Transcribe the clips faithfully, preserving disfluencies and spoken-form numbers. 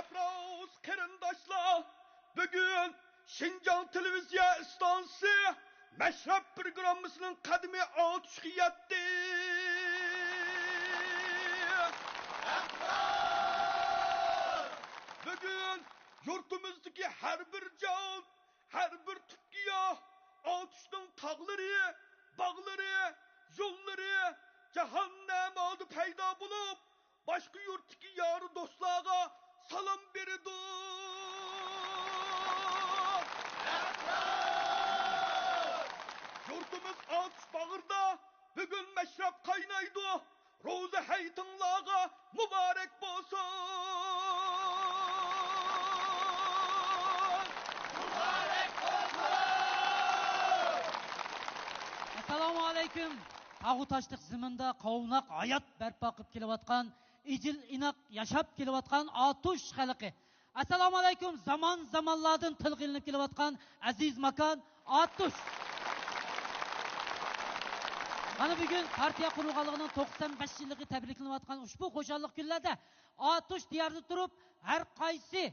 ئەپراز قېرىنداشلار، بۈگۈن شىنجاڭ تېلېۋىزىيە ئىستانسىسى مەشرەپ پروگراممىسىنىڭ قەدىمى ئاتۇشقا يەتتى. بۈگۈن يۇرتىمىزدىكى ھەر بىر جان، ھەر بىر تۈپ گىياھ، ئاتۇشنىڭ تاغلىرى، باغلىرى، يوللىرى جاھان نەمالدا پەيدا بولۇپ، باشقا يۇرتتىكى يارى دوستلارغا سالام بېرىدۇ. يۇرتىمىز ئاتۇش باغرىدا بۈگۈن مەشرەپ قاينايدۇ. روزا ھېيتىڭلارغا مۇبارەك بولسۇن! مۇبارەك بولسۇن! ئەسسالامۇ ئەلەيكۇم! تاغۇ تاشلىق زېمىندا قاۋناق ھايات بەرپا قىلىپ كېلىۋاتقان، ئىجىل ئىناق ياشاپ كېلىۋاتقان ئاتۇش خەلقى! ئەسسالامۇ ئەلەيكۇم، زامان زامانلاردىن تىلغا ئېلىنىپ كېلىۋاتقان ئەزىز ماكان ئاتۇش. مانا بۈگۈن پارتىيە قۇرۇلغانلىقىنىڭ توقسان بەش يىللىقى تەبرىكلىنىۋاتقان ئۇشبۇ خۇشاللىق كۈنلەردە ئاتۇش دىيارىدا تۇرۇپ، ھەر قايسى،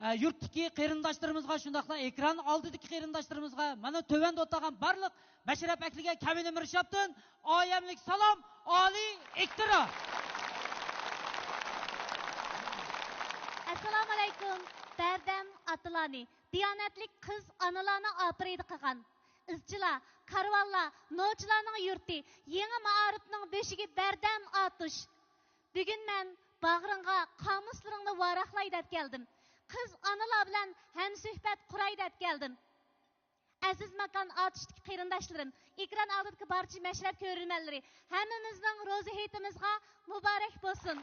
ئە، يۇرتتىكى قېرىنداشلىرىمىزغا، شۇنداقلا ئېكران ئالدىدىكى قېرىنداشلىرىمىزغا، مانا تۆۋەندە ئولتۇرغان بارلىق مەشرەپ ئەھلىگە كەۋىنى مىرشابتىن ئايەملىك سالام، ئالىي ئېھتىرام. ئەسسالامۇئەلەيكۇم، بەردەم ئاتىلارنى، دىيانەتلىك قىز ئانىلارنى ئاپىرىدە قىلغان ئىزچىلار، كارۋانلار، نوچىلارنىڭ يۇرتى، يېڭى مائارىپنىڭ بۆشۈكى بەردەم ئاتۇش. بۈگۈن مەن باغرىڭغا قامۇسلىرىڭنى ۋاراقلاي دەپ كەلدىم. قىز ئانىلار بىلەن ھەمسۆھبەت قۇراي دەپ كەلدىم. ئەزىز ماكان ئاتۇشتىكى قېرىنداشلىرىم، ئېكران ئالدىدىكى بارچە مەشرەپ كۆرۈرمەنلىرى، ھەممىمىزنىڭ روزا ھېيتىمىزغا مۇبارەك بولسۇن!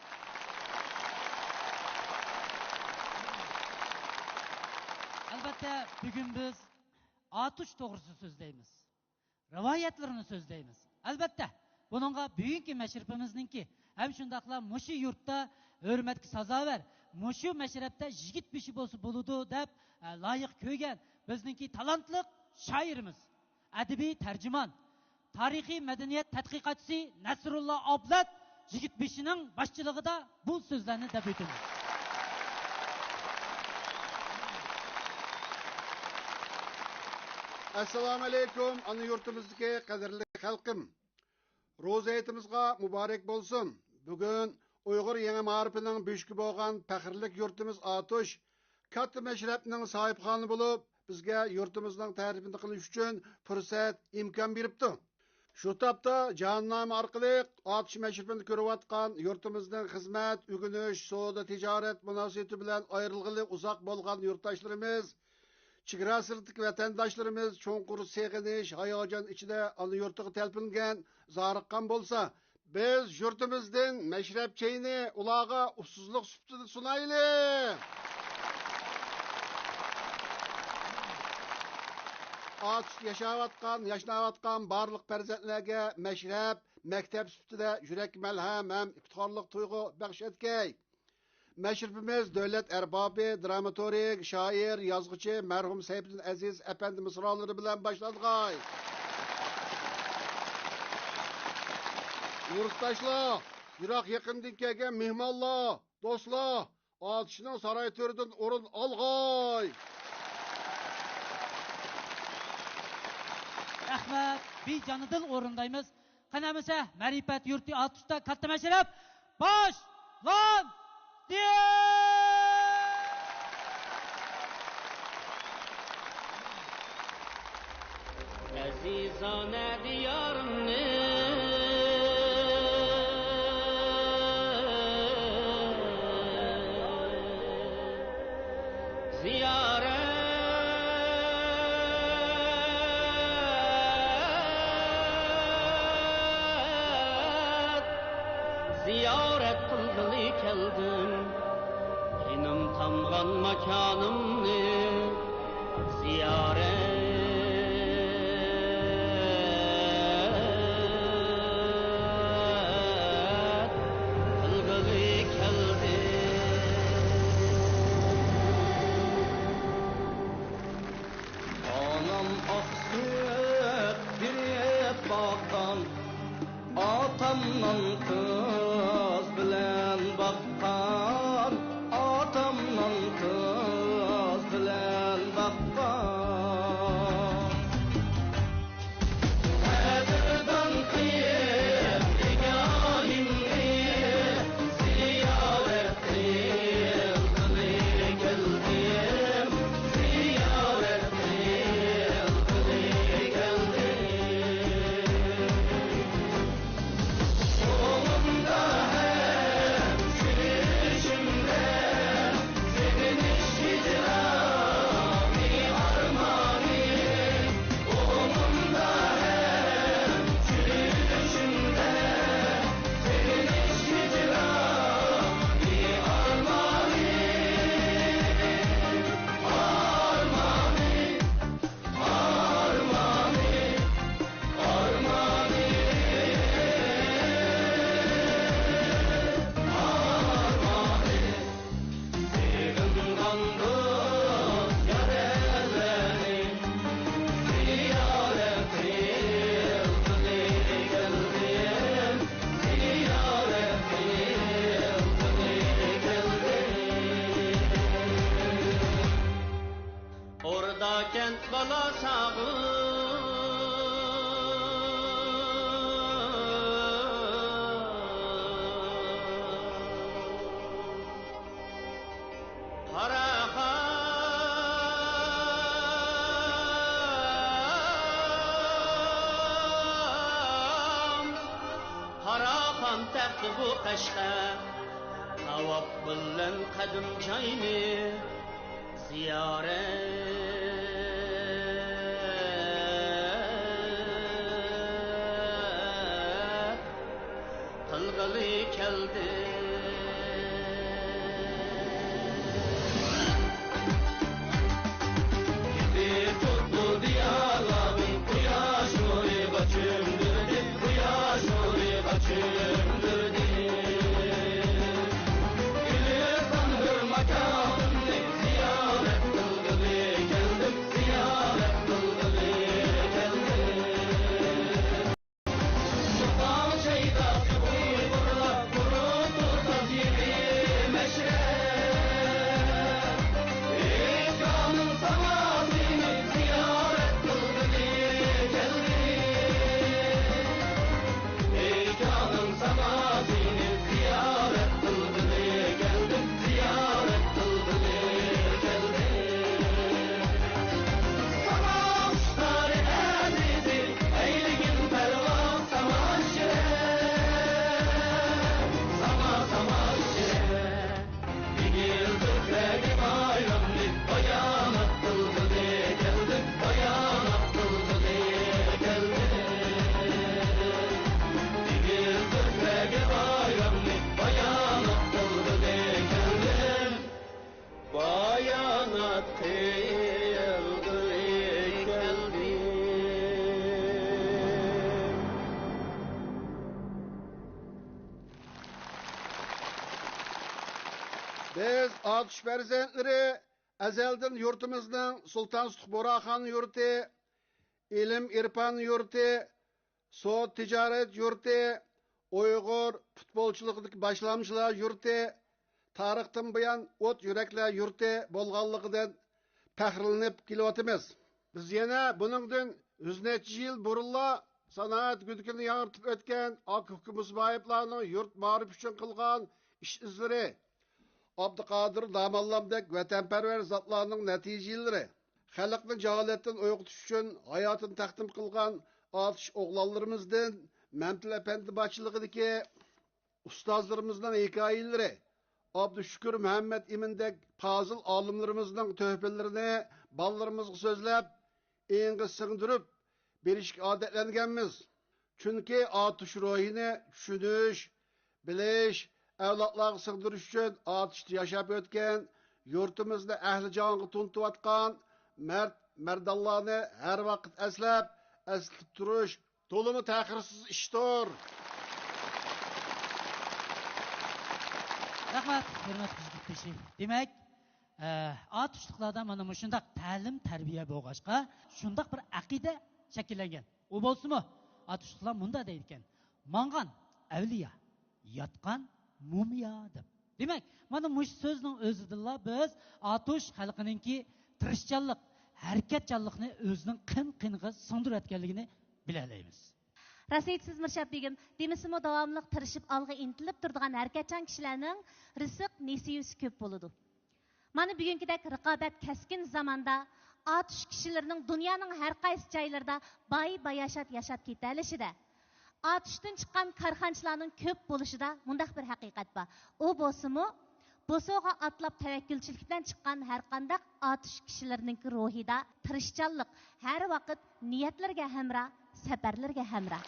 ئەلۋەتتە، بۈگۈن بىز ئاتۇش توغرىسىدا سۆزلەيمىز. رىۋايەتلىرىنى سۆزلەيمىز. ئەلۋەتتە، بۇنىڭغا بۈگۈنكى مەشرىپىمىزنىڭكى ھەم شۇنداقلا مۇشۇ يۇرتتا ھۆرمەتكە سازاۋەر، مۇشۇ مەشرەپتە يىگىت بېشى بولسا بولىدۇ دەپ، ئە، لايىق كۆرگەن بىزنىڭكى تالانتلىق شائىرىمىز، ئەدەبىي تەرجىمان، تارىخىي مەدەنىيەت تەتقىقاتچىسى نەسرۇللا ئابلەت يىگىت بېشىنىڭ باشچىلىقىدا بۇ سۆزلەرنى دەپ ئۆتىمىز. ئەسسالامۇئەلەيكۇم، ئانا يۇرتىمىزدىكى قەدىرلىك خەلقىم! روزا ھېيتىمىزغا مۇبارەك بولسۇن! بۈگۈن ئۇيغۇر يېڭى مائارىپىنىڭ بۆشۈكى بولغان پەخىرلىك يۇرتىمىز ئاتۇش كاتتا مەشرەپنىڭ ساھىبخانى بولۇپ، بىزگە يۇرتىمىزنىڭ تەرىپىنى قىلىش ئۈچۈن پۇرسەت، ئىمكان بېرىپتۇ. شۇ تاپتا جاھاننامە ئارقىلىق ئاتۇش مەشرىپىنى كۆرۈۋاتقان يۇرتىمىزنىڭ خىزمەت، ئۆگىنىش، سودا، تىجارەت مۇناسىۋىتى بىلەن ئايرىلغىلى ئۇزاق بولغان يۇرتداشلىرىمىز، چېگرا سىرتىدىكى ۋەتەنداشلىرىمىز چوڭقۇر سېغىنىش، ھاياجان ئىچىدە ئانا يۇرتىغا تەلپۈنگەن، زارىققان بولسا، بىز يۇرتىمىزدىن مەشرەپ چېيىنى ئۇلارغا ئۇسسۇزلۇق سۈپىتىدە سۇنايلى! ئاتۇشتا ياشاۋاتقان، ياشناۋاتقان بارلىق پەرزەنتلەرگە مەشرەپ، مەكتەپ سۈپىتىدە يۈرەك مەلھەم ھەم ئىپتىخارلىق تۇيغۇ بەخش ئەتكەي! مەشرىپىمىز دۆلەت ئەربابى، دراماتورگ، شائىر، يازغۇچى مەرھۇم سەيپىدىن ئەزىز ئەپەندى مىسرالىرى بىلەن باشلانغاي. يۇرتداشلار، يىراق يېقىندىن كەلگەن مېھمانلار، دوستلار، ئاتۇشنىڭ ساراي تۆرىدىن ئورۇن ئالغاي. رەھمەت، بىجانىدىل ئورۇندايمىز. قېنى ئەمىسە، مەرىپەت يۇرتى ئاتۇشتا كاتتا مەشرەپ باشلاندى! ئەزىزانە دىيارىمنى زىيارەت زىيارەت قىلغىلى كەلدىم، قېنىم تامغان ماكانىمنى زىيارەت قىلغىلى كەلدىم. ئانام ئاق سۈت بېرىپ باققان، ئاتام نان تۇز بىلەن باققان، ئاتام نان ئوردا كەنت بالا ساغلام، قاراخان، قاراخان تەختى بۇ قەشقەر، ساۋاب بىلەن قەدىم جاينى زىيارەت قىلغىلى كەلدى. كېتىپ تۇتتى دىيارلارنى، قۇياش نۇرىغا چۆمدۈردى، قۇياش نۇرىغا چۆمدۈردى. گۈلىستان بىر ماكانىمنى زىيارەت قىلغىلى كەلدىم، زىيارەت قىلغىلى كەلدىم. شۇڭا شەيداسى ئۇيغۇرلار قۇرۇتۇ تاز يېرى مەشرەپ. ئېيتقانىڭ ساماسىنى زىيارەت قىلغىلى كەلدى. ئېيتقانىڭ ساماسىنى زىيارەت قىلغىلى كەلدىم، زىيارەت قىلغىلى كەلدىم. ساما ئۇستارى ئەزىزى، ئەيلىگىن پەرۋاز ساما ئىچرە. ساما، ساما ئىچرە. ئېگىل تۆپىدىكى بايرامنى بايانات قىلغىلى كەلدىم، بايانات قىلغىلى كەلدىم. ئېگىل تۆپىدىكى بايرامنى بايانات قىلغىلى كەلدىم، بايانات قىلغىلى كەلدىم. بىز ئاتۇش پەرزەنتلىرى ئەزەلدىن يۇرتىمىزنىڭ سۇلتان سۇتۇق بۇغراخان يۇرتى، ئىلىم-ئېرپان يۇرتى، سودا-تىجارەت يۇرتى، ئۇيغۇر پۇتبولچىلىقىدىكى باشلامچىلار يۇرتى، تارىختىن بۇيان ئوت يۈرەكلەر يۇرتى بولغانلىقىدىن پەخىرلىنىپ كېلىۋاتىمىز. بىز يەنە بۇنىڭدىن يۈز نەچچە يىل بۇرۇنلا سانائەت گۈدۈكىنى ياڭرىتىپ ئۆتكەن ئاكا ئۇكا مۇسابىپلارنىڭ يۇرت مائارىپى ئۈچۈن قىلغان ئىش-ئىزلىرى، ئابدۇقادىر داموللامدەك ۋەتەنپەرۋەر زاتلارنىڭ نەتىجىلىرى، خەلقنى جاھالەتتىن ئويغىتىش ئۈچۈن ھاياتىنى تەقدىم قىلغان ئاتۇش ئوغلانلىرىمىزدىن مەمتىلى ئەپەندى باشچىلىقىدىكى ئۇستازلىرىمىزنىڭ ھېكايىلىرى، ئابدۇشۈكۈر مۇھەممەت ئىمىندەك پازىل ئالىملىرىمىزنىڭ تۆھپىلىرىنى بالىلىرىمىزغا سۆزلەپ، ئېڭىغا سىڭدۈرۈپ بېرىشكە ئادەتلەنگەنمىز. چۈنكى ئاتۇش روھىنى چۈشىنىش، بىلىش، ئەۋلادلارغا سىڭدۈرۈش ئۈچۈن ئاتۇشتا ياشاپ ئۆتكەن، يۇرتىمىزنى ئەھلى جاھانغا تونۇتۇۋاتقان مەرد، مەردانلارنى ھەر ۋاقىت ئەسلەپ، ئەسلىتىپ تۇرۇش تولىمۇ تەخىرسىز ئىشتۇر. رەھمەت، ھۆرمەتلىك يىگىت كىشى. دېمەك، ئە، ئاتۇشلۇقلاردا مانا مۇشۇنداق تەلىم-تەربىيە بولغاچقا، شۇنداق بىر ئەقىدە شەكىللەنگەن. ئۇ بولسىمۇ، ئاتۇشلۇقلار مۇنداق دەيدىكەن: «ماڭغان ئەۋلىيا، ياتقان مۇمىيا» دەپ. دېمەك، مانا مۇشۇ سۆزنىڭ ئۆزىدىنلا بىز ئاتۇش خەلقىنىڭكى تىرىشچانلىق، ھەرىكەتچانلىقنى ئۆزىنىڭ قېن-قېنىغا سىڭدۈرۈۋەتكەنلىكىنى بىلەلەيمىز. راست ئېيتىسىز، مىرشات بېگىم. دېمىسىمۇ، داۋاملىق تىرىشىپ ئالغا ئىنتىلىپ تۇرىدىغان ھەرىكەتچان كىشىلەرنىڭ رىزىق نېسىۋىسى كۆپ بولىدۇ. مانا بۈگۈنكىدەك رىقابەت كەسكىن زاماندا ئاتۇش كىشىلىرىنىڭ دۇنيانىڭ ھەر قايسى جايلىرىدا باي-باياشات ياشاپ كېتەلىشىدە، ئاتۇشتىن چىققان كارخانىچىلارنىڭ كۆپ بولۇشىدا مۇنداق بىر ھەقىقەت بار. ئۇ بولسىمۇ، بوسۇغا ئاتلاپ تەۋەككۈلچىلىك بىلەن چىققان ھەرقانداق ئاتۇش كىشىلىرىنىڭكى روھىدا تىرىشچانلىق، ھەر ۋاقىت نىيەتلىرىگە ھەمراھ، سەپەرلىرىگە ھەمراھ.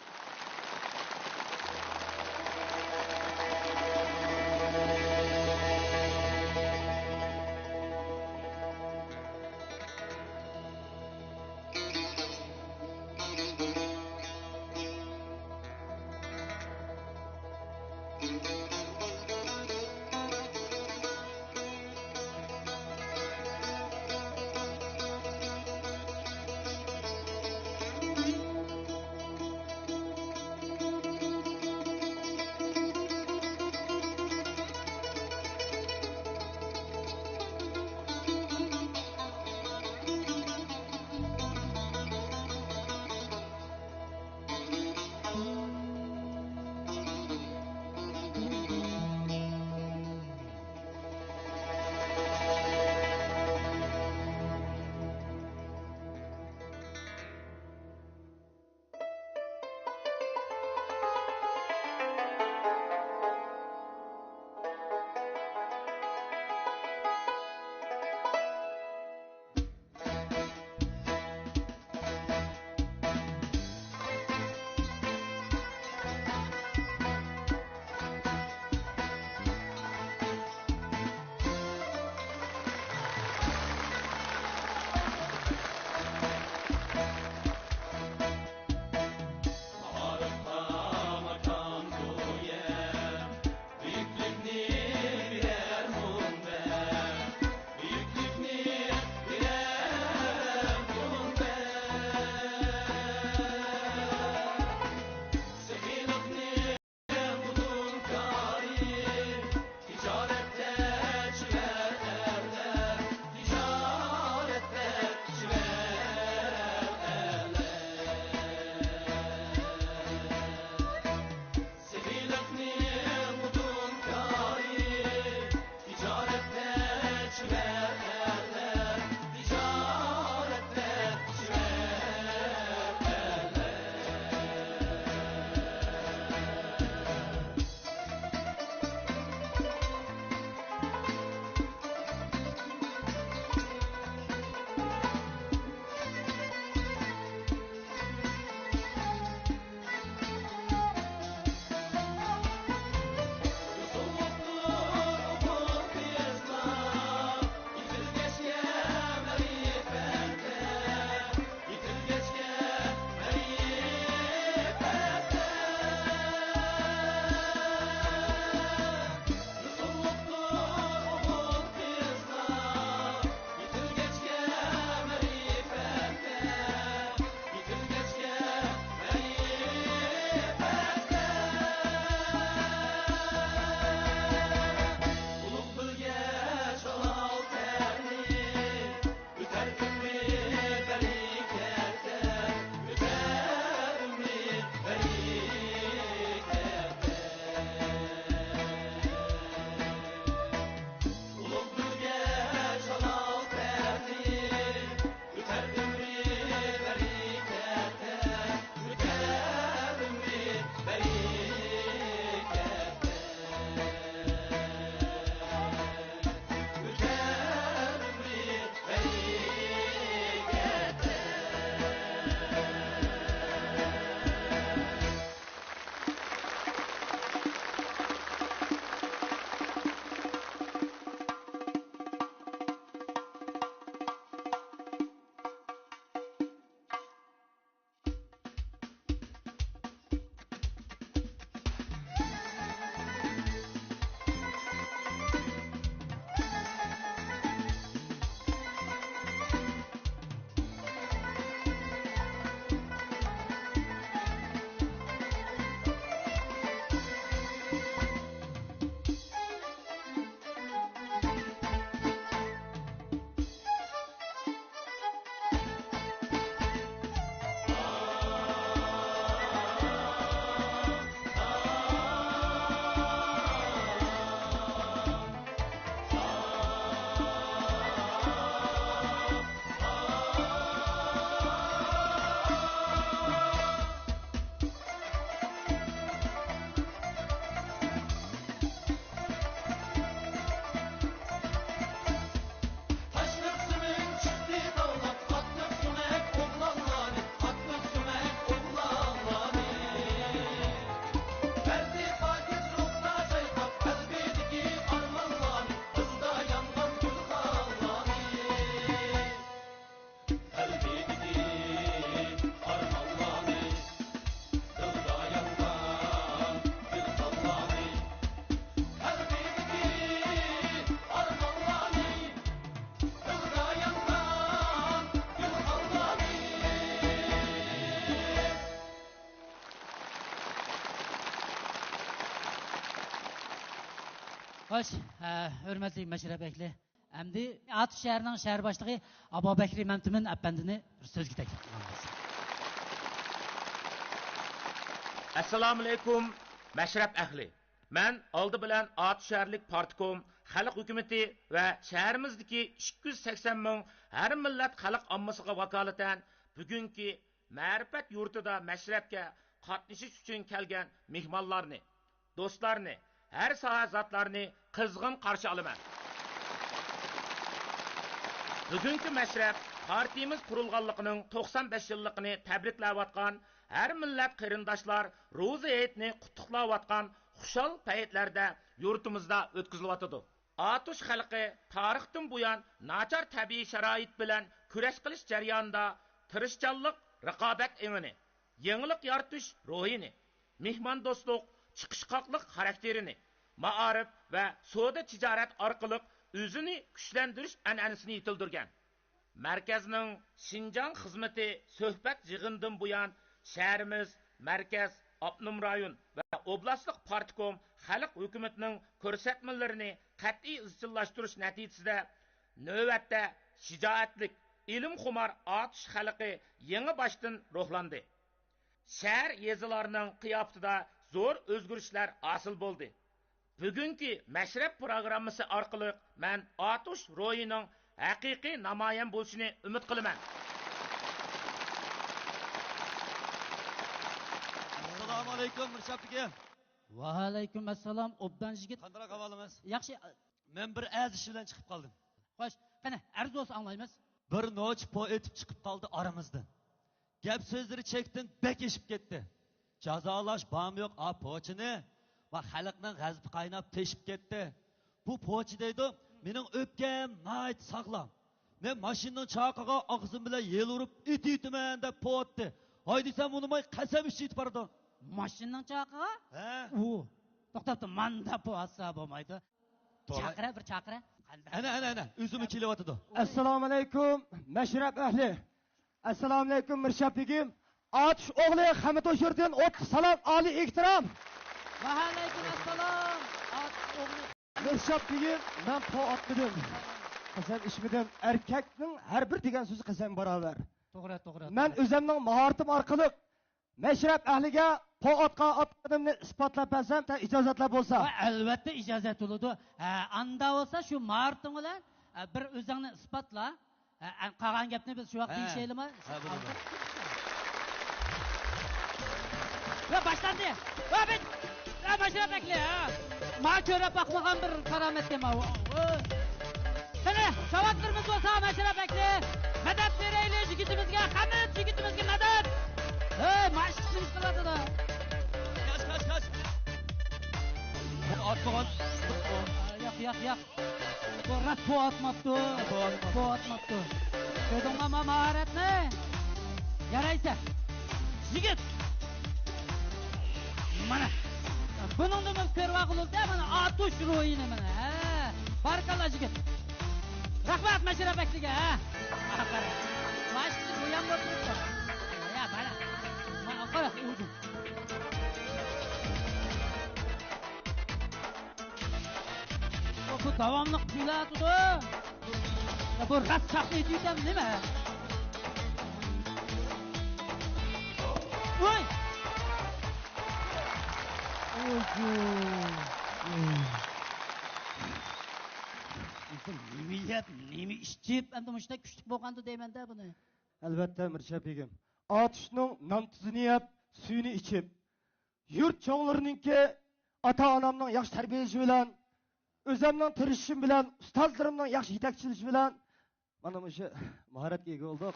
خوش، ھە، ھۆرمەتلىك مەشرەپ ئەھلى. ئەمدى ئاتۇش شەھىرىنىڭ شەھەر باشلىقى ئابابەكرى مەمتىمىن ئەپەندىنى بىر سۆزگە تەكلىپ قىلىمىز. ئەسسالامۇئەلەيكۇم، مەشرەپ ئەھلى. مەن ئالدى بىلەن ئاتۇش شەھەرلىك پارتكوم، خەلق ھۆكۈمىتى ۋە شەھىرىمىزدىكى ئىككى يۈز سەكسەن مىڭ ھەر مىللەت خەلق ئاممىسىغا ۋاكالىتەن بۈگۈنكى مەرىپەت يۇرتىدا مەشرەپكە قاتنىشىش ئۈچۈن كەلگەن مېھمانلارنى، دوستلارنى، ھەر ساھە زاتلارنى قىزغىن قارشى ئالىمەن. بۈگۈنكى مەشرەپ پارتىيىمىز قۇرۇلغانلىقىنىڭ توقسان بەش يىللىقىنى تەبرىكلەۋاتقان ھەر مىللەت قېرىنداشلار روزا ھېيتنى قۇتلۇقلاۋاتقان خۇشال پەيتلەردە يۇرتىمىزدا ئۆتكۈزۈلۈۋاتىدۇ. ئاتۇش خەلقى تارىختىن بۇيان ناچار تەبىئىي شارائىت بىلەن كۈرەش قىلىش جەريانىدا تىرىشچانلىق، رىقابەت ئېڭىنى، يېڭىلىق يارىتىش روھىنى، مېھماندوستلۇق، چىقىشقاقلىق خاراكتېرىنى، مائارىپ ۋە سودا تىجارەت ئارقىلىق ئۆزىنى كۈچلەندۈرۈش ئەنئەنىسىنى يېتىلدۈرگەن. مەركەزنىڭ شىنجاڭ خىزمىتى سۆھبەت يىغىنىدىن بۇيان، شەھىرىمىز، مەركەز، ئاپتونوم رايون ۋە ئوبلاستلىق پارتكوم خەلق ھۆكۈمىتىنىڭ كۆرسەتمىلىرىنى قەتئىي ئىزچىللاشتۇرۇش نەتىجىسىدە، نۆۋەتتە شىجائەتلىك، ئىلىمخۇمار ئاتۇش خەلقى يېڭى باشتىن روھلاندى. شەھەر، يېزىلارنىڭ قىياپىتىدە زور ئۆزگىرىشلەر ھاسىل بولدى. بۈگۈنكى مەشرەپ پىروگراممىسى ئارقىلىق مەن ئاتۇش روھىنىڭ ھەقىقىي نامايان بولۇشىنى ئۈمىد قىلىمەن. ئەسسالامۇئەلەيكۇم، مىرشات ئاكا. ۋەئەلەيكۇم ئەسسالام، ئوبدان يىگىت. قانداق ئەھۋالىڭىز؟ ياخشى. مەن بىر ئەرز ئىش بىلەن چىقىپ قالدىم. خوش، قېنى، ئەرز بولسا ئاڭلايمىز. بىر نوچى پو ئېتىپ چىقىپ قالدى ئارىمىزدىن. گەپ سۆزلىرى چەكتىن بەك ئېشىپ كەتتى. جازالاش بارمۇ يوق ئا پوچىنى؟ ۋە خەلقنىڭ غەزىپى قايناپ تېشىپ كەتتى. بۇ پوچى دەيدۇ، مېنىڭ ئۆپكەم ناھايىتى ساغلام. مەن ماشىنىنىڭ چاقىغا ئاغزىم بىلەن يېلىۋۇرۇپ ئېتىۋېتىمەن دەپ پوۋاتتى. ھاي دېسەم ئۇنىماي قەسەم ئىچىۋېتىپ بارىدۇ. ماشىنىنىڭ چاقىغا؟ ھە. ئۇ. توختاپتۇ، ماندا پوۋاتسا بولمايدۇ. تولا. چاقىرە، بىر چاقىرە. ئەنە، ئەنە، ئەنە، ئۆزىمۇ كېلىۋاتىدۇ. ئەسسالامۇئەلەيكۇم، مەشرەپ ئەھلى. ئەسسالامۇئەلەيكۇم، مىرشات بېگىم. ئاتۇش ئوغلى خەمىت ھوشۇردىن، ئوتلۇق سالام، ئالىي ئېھتىرام. ۋەئەلەيكۇم ئەسسالام، ئاتۇش ئوغلى. مىرشات بېگىم، مەن پو ئاتمىدىم. قەسەم ئىچمىدىم. ئەركەكنىڭ ھەر بىر دېگەن سۆزى قەسەم باراۋەر. توغرا، توغرا، مەن توغرا. ئۆزۈمنىڭ ماھارىتىم ئارقىلىق مەشرەپ ئەھلىگە پو ئاتقان ئاتقىنىمنى ئىسپاتلاپ بەرسەم، تە ئىجازەتلەر بولسا. ۋە ئەلۋەتتە ئىجازەت بولىدۇ. ھە، ئاندا بولسا شۇ ماھارىتىڭ بىلەن، ھە، بىر ئۆزۈڭنى ئىسپاتلا. ھە، ئەن قالغان گەپنى بىز شۇ ۋاقىت ھە. دېيىشەيلىما؟ ھە، بولىدۇ. ۋە باشلاندى. ۋە بىز، ۋە مەشرەپ ئەھلى، ھە. ما كۆرۈپ باقمىغان بىر كارامەتكەن ماۋۇ. قېنى، ساۋاتلىرىمىز بولسا مەشرەپ ئەھلى. مەدەت بېرەيلى يىگىتىمىزگە، قەمەت يىگىتىمىزگە مەدەت. ھەي، ماشىنا ئىش قىلىۋاتىدۇ. قاچ، قاچ، قاچ. ئاتمىغان. ياق، ياق، ياق. بۇ راست پو ئاتماپتۇ. پو ئاتماپتۇ. پو ئاتماپتۇ. كۆردۈڭلارمۇ ماھارەتنى؟ يارايسەن. يىگىت. مانا. بۇنىڭدىمۇ كۆرۈۋالغۇلۇق-دە، مانا، ئاتۇش روھىنى، مانا. ھە. بارىكاللا، يىگىت. رەھمەت، مەشرەپ ئەھلىگە، ھە. ئاپىرىن. ماشىنا بۇيان بولۇپ تۇرۇپتۇ. يا، مانا. مانا، قارا، ئۇدۇم. بۇ داۋاملىق كۈلۈۋاتىدۇ. يا، بۇ راست چاقنى ئېتىۋېتەم نېمە؟ ۋاي! نېمە يەپ، نېمە ئىچىپ، ئەمدى مۇشۇنداق كۈچلۈك بولغاندۇ دەيمەن-دە بۇنى. ئەلۋەتتە، مىرشات بېگىم. ئاتۇشنىڭ نان تۇزىنى يەپ، سۈيىنى ئىچىپ، يۇرت چوڭلىرىنىڭكى، ئاتا-ئانامنىڭ ياخشى تەربىيەلىشى بىلەن، ئۆزۈمنىڭ تىرىشىشىم بىلەن، ئۇستازلىرىمنىڭ ياخشى يېتەكچىلىشى بىلەن مانا مۇشۇ ماھارەتكە ئىگە بولدۇق.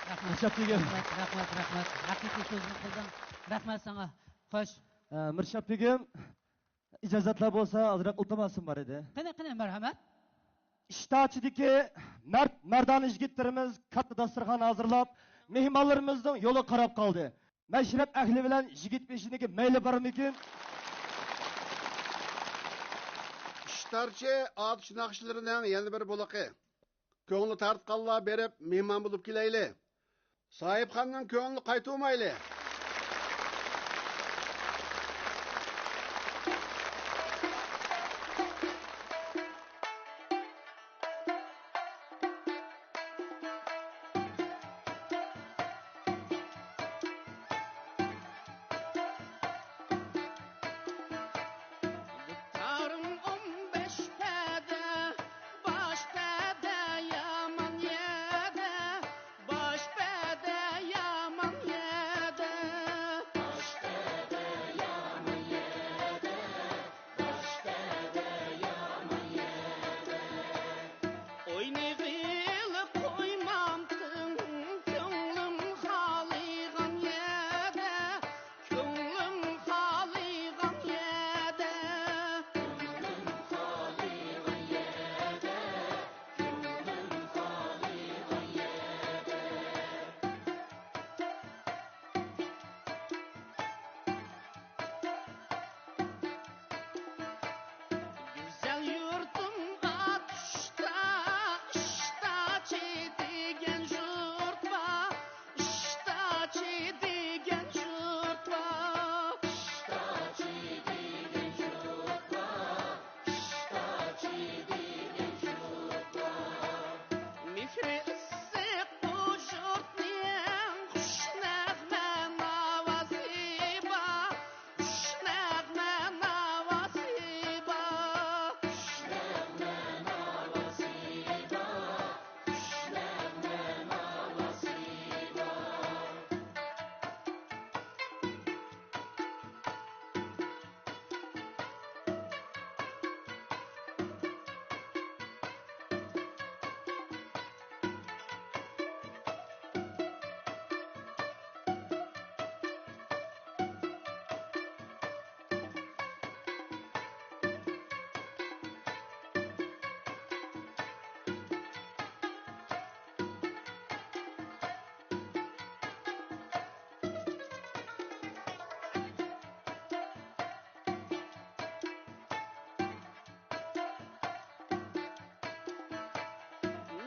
رەھمەت. مىرشات بېگىم. رەھمەت، رەھمەت، رەھمەت. ھەقىقىي سۆزنى قىلدىڭ. رەھمەت ساڭا. خوش. ئە، مىرشات بېگىم، ئىجازەتلەر بولسا، ئازراق ئىلتىماسىم بار ئىدى. قېنى، قېنى، مەرھەمەت. ئىشتاچىدىكى مەرد، مەردانە يىگىتلىرىمىز كاتتا داستىخان ھازىرلاپ، مېھمانلىرىمىزنىڭ يولىغا قاراپ قالدى. مەشرەپ ئەھلى بىلەن يىگىت بېشىدىكى مەيلى بارمىكىن؟ ئىشتارچى ئاتۇش ناخشىلىرىنىڭ يەنە بىر بولىقى. كۆڭلى تارتقانلار بېرىپ مېھمان بولۇپ كېلەيلى. ساھىبخاننىڭ كۆڭلىنى قايتۇرمايلى.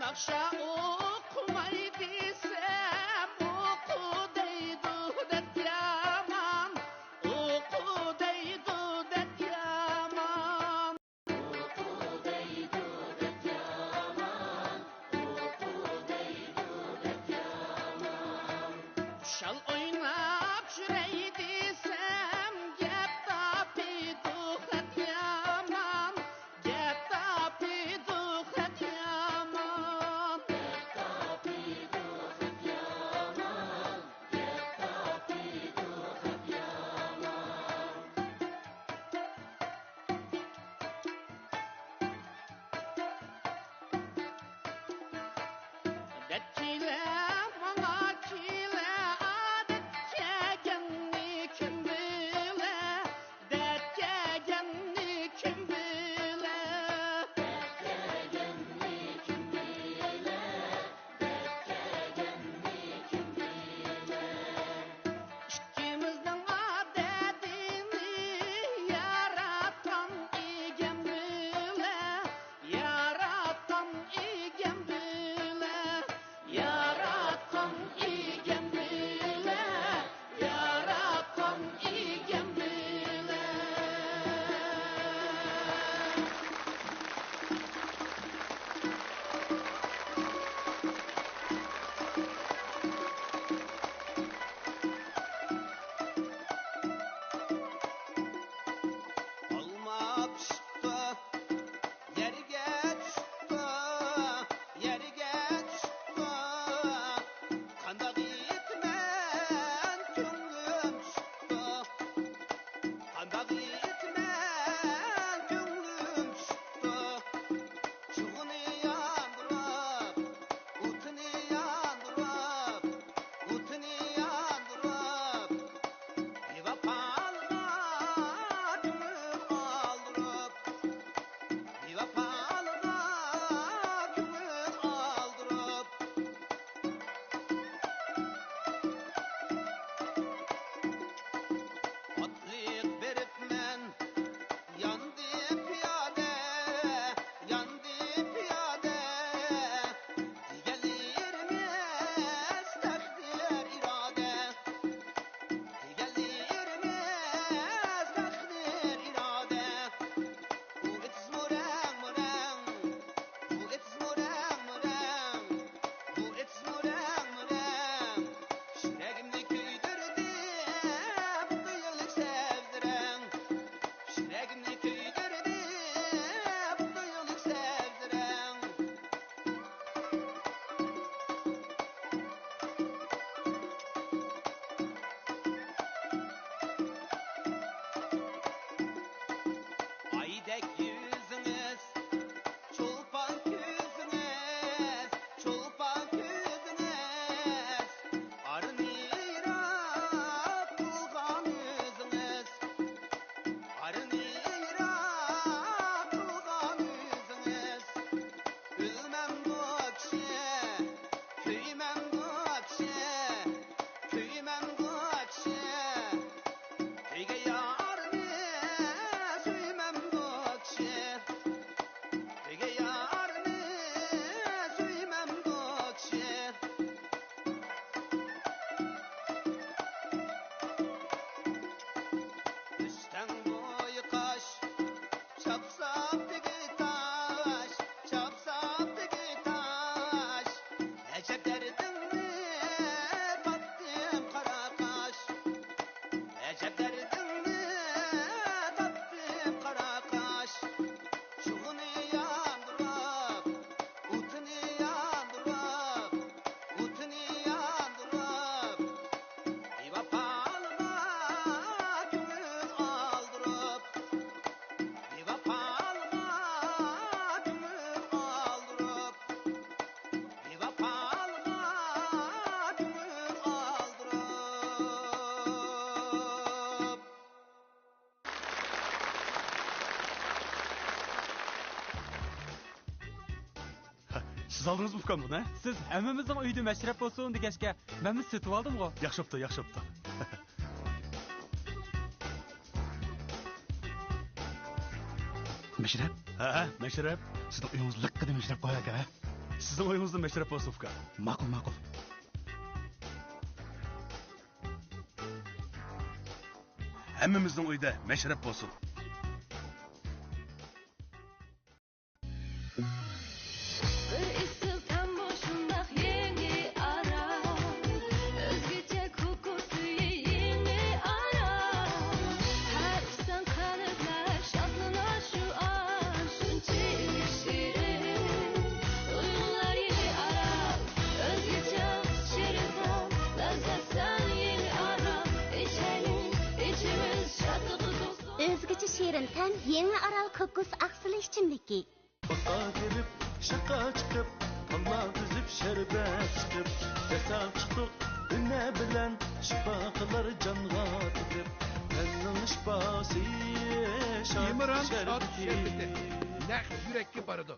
ياخشى ئوقۇماي دېسەم، ئوقۇ دەيدۇ دەت يامان، ئوقۇ دەيدۇ دەت يامان. ئوقۇ دەيدۇ دەت يامان، ئوقۇ دەيدۇ دەت يامان. خۇشال ئويناپ يۈرەي دېسەم، گەپ تاپىدۇ خەت يامان، گەپ تاپىدۇ خەت يامان، گەپ تاپىدۇ خەت يامان، گەپ تاپىدۇ خەت يامان. دەت كېلە، ماڭا كېلە، ئادەت كەلگەننى كىم بىلە؟ دەت كەلگەننى كىم بىلە؟ دەت كەلگەننى كىم بىلە؟ دەت كەلگەننى كىم بىلە؟ ئىككىمىزنىڭ ئادەتىنى ياراتقان ئىگەم بىلە، ياراتقان ئىگەم بىلە، ياراتقان ئىگەم بىلە، ياراتقان ئىگەم بىلە. ئالما پىشىپتۇ، يەرگە چۈشۈپتۇ، يەرگە چۈشۈپتۇ. قانداق ئېيتىمەن، كۆڭلۈم چۈشۈپتۇ. قانداق ئېيتىمەن، كۆڭلۈم چۈشۈپتۇ. چىغىنى ياندۇرۇپ، ئوتىنى ياندۇرۇپ، ئوتىنى ياندۇرۇپ، بىۋاپالىققا كۆڭۈل ئالدۇرۇپ، بىۋاپالىققا كۆڭۈل ئالدۇرۇپ. ئاتلىق بېرىپمەن، ياندى پىيادە، ياندى پىيادە. دېگەنلىرىمىز تەقدىر ئىرادە، دېگەنلىرىمىز تەقدىر ئىرادە. ئۇ ئېتىزمۇ رەڭمۇ رەڭ، ئۇ ئېتىزمۇ رەڭمۇ رەڭ، ئۇ ئېتىزمۇ رەڭمۇ رەڭ. يۈرەكنى كۆيدۈردى بۇ تۇيغۇلۇق سەۋزىرەڭ. يۈرەكنى كۆيدۈردى بۇ تۇيغۇلۇق سەۋزىرەڭ. ئايدەك يۈزىڭىز، چولپان كۆزىڭىز، چولپان كۆزىڭىز، ئارىنى يىراق قىلغان ئۆزىڭىز، ئارىنى يىراق قىلغان ئۆزىڭىز. ئۆلمەم بۇ كىشى، كۆيمەم بۇ كىشى، كۆيمەم بۇ كىشى. سۆيگەن يارنى سۆيمەم بۇ كىشى، سۆيگەن يارنى سۆيمەم بۇ كىشى. ئۆستەڭ بويى قاش، چاپساپ تېگى تاش، چاپساپ تېگى تاش. ئەجەب دەردىڭنى تاپتىم قارا قاش، ئەجەب دەردىڭنى تاپتىم قارا قاش. چىغىنى ياندۇرۇپ، ئوتىنى ياندۇرۇپ، ئوتىنى ياندۇرۇپ، بىۋاپالىققا كۆڭۈل ئالدۇرۇپ، بىۋاپالىققا كۆڭۈل ئالدۇرۇپ، بىۋاپالىققا كۆڭۈل ئالدۇرۇپ. سىز ئالدىڭىزمۇ ئۇكام بۇنى؟ سىز ھەممىمىزنىڭ ئۆيىدە مەشرەپ بولسۇن دېگەچكە، مەنمۇ سېتىۋالدىمغۇ؟ ياخشى بوپتۇ، ياخشى بوپتۇ. مەشرەپ؟ ھە، مەشرەپ. سىزنىڭ ئۆيىڭىز لىققىدە مەشرەپ قوياركەن، ھە؟ سىزنىڭ ئۆيىڭىزدە مەشرەپ بولسۇن، ئۇكا. ماقۇل، ماقۇل. ھەممىمىزنىڭ ئۆيىدە مەشرەپ بولسۇن. بىر ئېسىل تەم بۇ شۇنداق يېڭى ئارام، ئۆزگىچە كوكۇس ئۆيى يېڭى ئارام. ھەر ئىچسەڭ قەلبلەر شادلىنار شۇ ئان، شۇنچىلىك شېرىن تۇيغۇلار يېڭى ئارام، ئۆزگىچە شېرىن تەم، لەززەتسەن يېڭى ئارام، ئىچەيلى، ئىچىمىز شادلىقى تولسۇن. ئۆزگىچە شېرىن تەم يېڭى ئارال كوكۇس ئاقسىلى ئىچىملىكى. باغقا كىرىپ، شاخقا چىقىپ، تاللا تۈزۈپ، شەربەت چىقىپ، دەسسەپ چىقتۇق ئۈنە بىلەن، شىپا قىلار جانغا تېگىپ، تەننىڭ شىپاسى، شات ئىمران شات شەربىتى. شەربىتى نەق يۈرەككە بارىدۇ.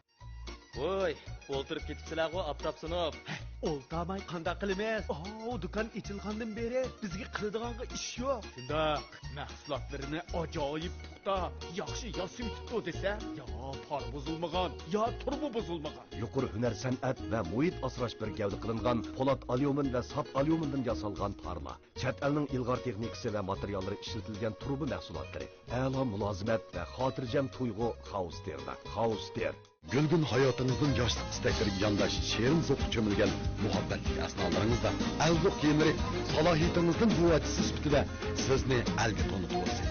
ۋوي، ئولتۇرۇپ كېتىپسىلەرغۇ ئاپتاپ سۇنۇپ. ھە، ئولتۇرماي قانداق قىلىمىز؟ ئاۋۇ دۇكان ئېچىلغاندىن بېرى بىزگە قىلىدىغانغا ئىش يوق. شۇنداق، مەھسۇلاتلىرىنى ئاجايىپ پۇختا، ياخشى ياسىۋېتىپتۇ دېسە، يا پار بۇزۇلمىغان، يا تۇرۇبا بۇزۇلمىغان. يۇقىرى ھۈنەر سەنئەت ۋە مۇھىت ئاسراش بىر گەۋدە قىلىنغان پولات ئاليۇمىن ۋە ساپ ئاليۇمىندىن ياسالغان پارلا. چەت ئەلنىڭ ئىلغار تېخنىكىسى ۋە ماتېرىياللىرى ئىشلىتىلگەن تۇرۇبا مەھسۇلاتلىرى. ئەلا مۇلازىمەت ۋە خاتىرجەم تۇيغۇ خاۋستېردا. خاۋستېر. گۈلگۈن ھاياتىڭىزدىن ياشلىق ئىستەكلىرىگە يانداش شېرىن زوققا چۆمۈلگەن مۇھەببەتلىك ئەسنالىرىڭىزدا ئەلزوق كىيىملىرى سالاھىيىتىڭىزنىڭ گۇۋاھچىسى سۈپىتىدە سىزنى ئەلگە تونۇتۇۋالسۇن.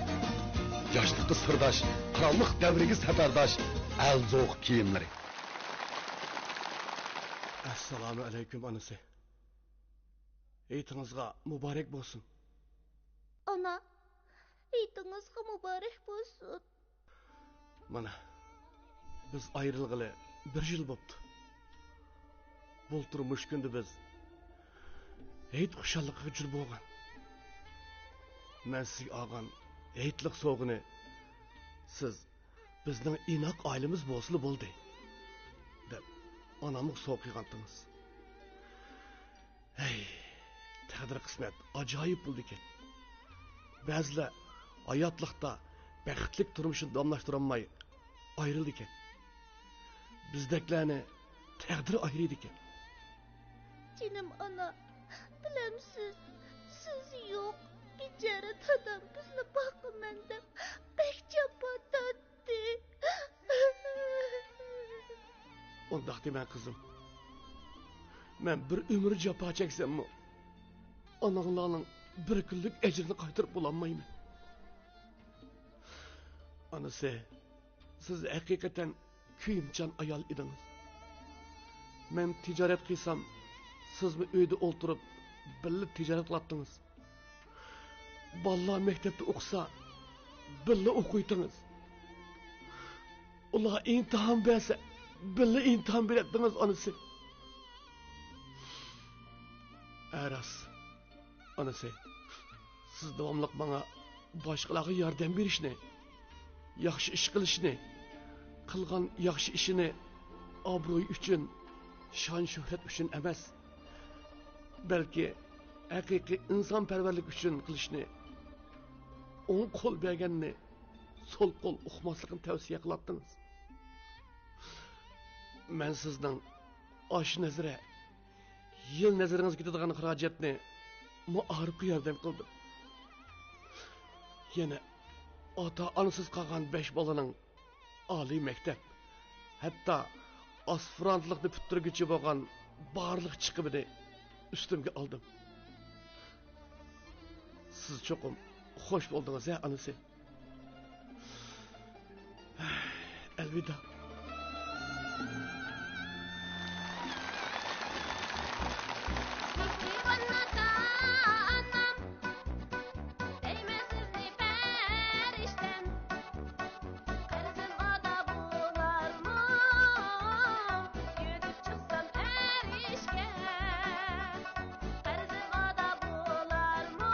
ياشلىققا سىرداش، قىرانلىق دەۋرىگە سەپەرداش ئەلزوق كىيىملىرى. ئەسسالامۇ ئەلەيكۇم، ئانىسى. ھېيتىڭىزغا مۇبارەك بولسۇن. ئانا، ھېيتىڭىزغا مۇبارەك بولسۇن. مانا، بىز ئايرىلغىلى بىر يىل بوپتۇ. بۇلتۇر مۇشۇ كۈندە بىز ھېيت خۇشاللىقىغا جۈر بولغان. مەن سىزگە ئالغان ھېيتلىق سوۋغىنى سىز بىزنىڭ ئىناق ئائىلىمىز بولسىلا بولدى، دەپ ئانامغا سوۋغا قىلغانتىڭىز. ھەي، تەقدىر قىسمەت ئاجايىپ بولىدىكەن. بەزىلەر ھاياتلىقتا بەختلىك تۇرمۇشىنى داۋاملاشتۇرالماي ئايرىلىدىكەن. بىزدەكلەرنى تەقدىر ئايرىيدىكەن. جېنىم ئانا، بىلەمسىز، سىز يوق، بىچارە دادام بىزنى باقىمەن دەپ بەك جاپا تارتتى. ئۇنداق دېمە، قىزىم. مەن بىر ئۆمۈر جاپا چەكسەممۇ، ئاناڭلارنىڭ بىر كۈنلۈك ئەجرىنى قايتۇرۇپ بولالمايمەن. ئانىسى، سىز ھەقىقەتەن كۆيۈمچان ئايال ئىدىڭىز. مەن تىجارەت قىلسام، سىزمۇ ئۆيدە ئولتۇرۇپ بىللە تىجارەت قىلاتتىڭىز. بالىلار مەكتەپتە ئوقۇسا، بىللە ئوقۇيتتىڭىز. ئۇلار ئىمتىھان بەرسە، بىللە ئىمتىھان بېرەتتىڭىز، ئانىسى. ھە، راست، ئانىسى. سىز داۋاملىق ماڭا باشقىلارغا ياردەم بېرىشنى، ياخشى ئىش قىلىشنى، قىلغان ياخشى ئىشىنى ئابرۇي ئۈچۈن، شان-شۆھرەت ئۈچۈن ئەمەس، بەلكى ھەقىقىي ئىنسانپەرۋەرلىك ئۈچۈن قىلىشنى، ئوڭ قول بەرگەننى سول قول ئۇقماسلىقنى تەۋسىيە قىلاتتىڭىز. مەن سىزنىڭ ئاش نەزىرى، يىل نەزىرىڭىزگە كېتىدىغان خىراجەتنى مائارىپقا ياردەم قىلدىم. يەنە ئاتا-ئانىسىز قالغان بەش بالىنىڭ ئالىي مەكتەپ، ھەتتا ئاسپىرانتلىقنى پۈتتۈرگۈچە بولغان بارلىق چىقىمىنى ئۈستۈمگە ئالدىم. سىز چوقۇم خوش بولدىڭىز ھە، ئانىسى؟ ئەلۋىدا. مېھرىبان ئاتا، ئانام، دەيمەن سىزنى پەرىشتەم. قەرزىم ئادا بولارمۇ، يۈرۈپ چىقسام ئەر ئىشكە. قەرزىم ئادا بولارمۇ،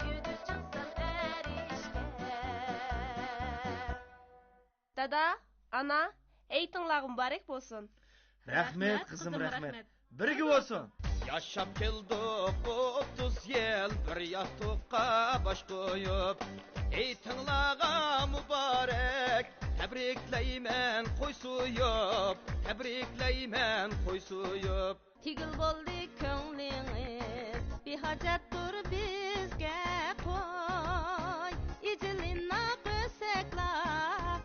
يۈرۈپ چىقسام ئەر ئىشكە. دادا، ئانا، ھېيتىڭلارغا مۇبارەك بولسۇن. رەھمەت، قىزىم، رەھمەت. بىرگە بولسۇن. ياشاپ كەلدۇق ئوتتۇز يىل بىر ياستۇققا باش قويۇپ. ھېيتىڭلارغا مۇبارەك، تەبرىكلەيمەن قوي سويۇپ، تەبرىكلەيمەن قوي سويۇپ. تۈگۈل بولدى كۆڭلىڭىز، بىھاجەتتۇر بىزگە قوي. ئېچىلىناق ئۆسەكلا،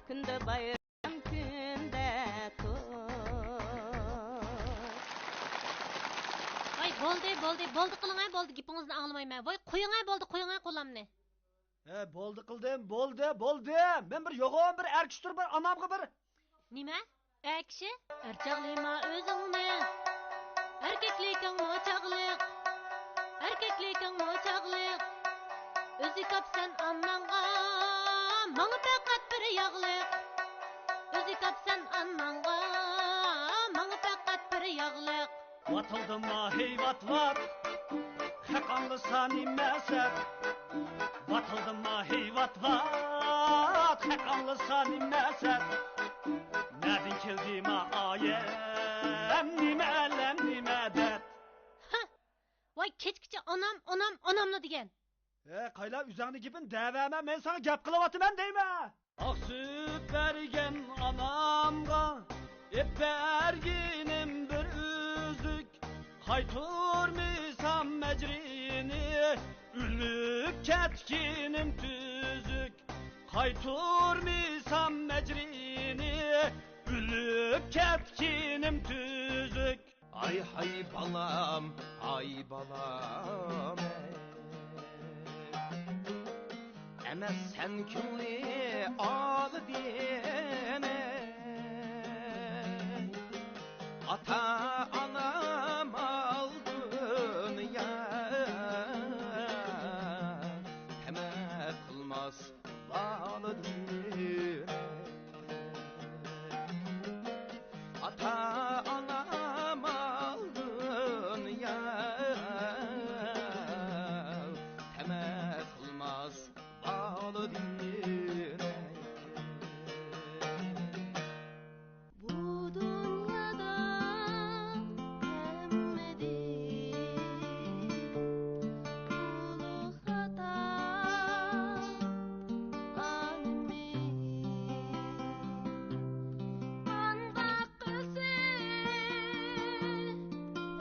كۈندە بايرام، كۈندە توي. ۋاي، بولدى، بولدى، بولدى قىلىڭە، بولدى، گېپىڭىزنى ئاڭلىمايمەن. ۋاي، قويۇڭە، بولدى، قويۇڭە قولامنى. ھە، بولدى قىلدىم، بولدى، بولدى. مەن بىر يوغان بىر ئەر كىشىدۇر، بىر ئانامغا بىر. نېمە؟ ئەر كىشى؟ ئەر چاغلىما ئۆزۈڭنى، ئەركەكلىكىڭمۇ چاغلىق، ئەركەكلىكىڭمۇ چاغلىق. ئۆزى كاپسەن ئاناڭغا، ماڭا پەقەت بىر ياغلىق. ئۆزى كاپسەن ئاناڭغا، ماڭا پەقەت بىر ياغلىق. ۋاتىلدىما ھەي ۋات ۋات، خەق ئاڭلىسا نېمە سەت؟ ۋاتىلدىما ھەي ۋات ۋات، خەق ئاڭلىسا نېمە سەت؟ نەدىن كەلدىما ئايەم، نېمە ئەلەم، نېمە دەرد؟ ھە! ۋاي، كەچكىچە ئانام، ئانام، ئاناملا دېگەن. ھە، قايلا، ئۆزۈڭنىڭ گېپىنى دەۋەرمە، مەن ساڭا گەپ قىلىۋاتىمەن دەيمەن. ئاق سۈت بەرگەن ئانامغا، ئېپ بەرگىنىم بىر ئۈزۈك. قايتۇرمىسام ئەجرىنى، ئۆلۈپ كەتكىنىم تۈزۈك. قايتۇرمىسام ئەجرىنى، ئۆلۈپ كەتكىنىم تۈزۈك. ئاي ھاي بالام، ئاي بالام، ئەمەس سەن كۆڭلى ئالدىم. ئاتا ئانام ئالدىن يا، تەمە قىلماس بالىدىن. ئاتا ئانام ئالدىن يا، تەمە قىلماس بالىدىن. بۇ دۇنيادا ھەممىدىن ئۇلۇغ خاتا ئانىمىز. قانداق قىلسۇن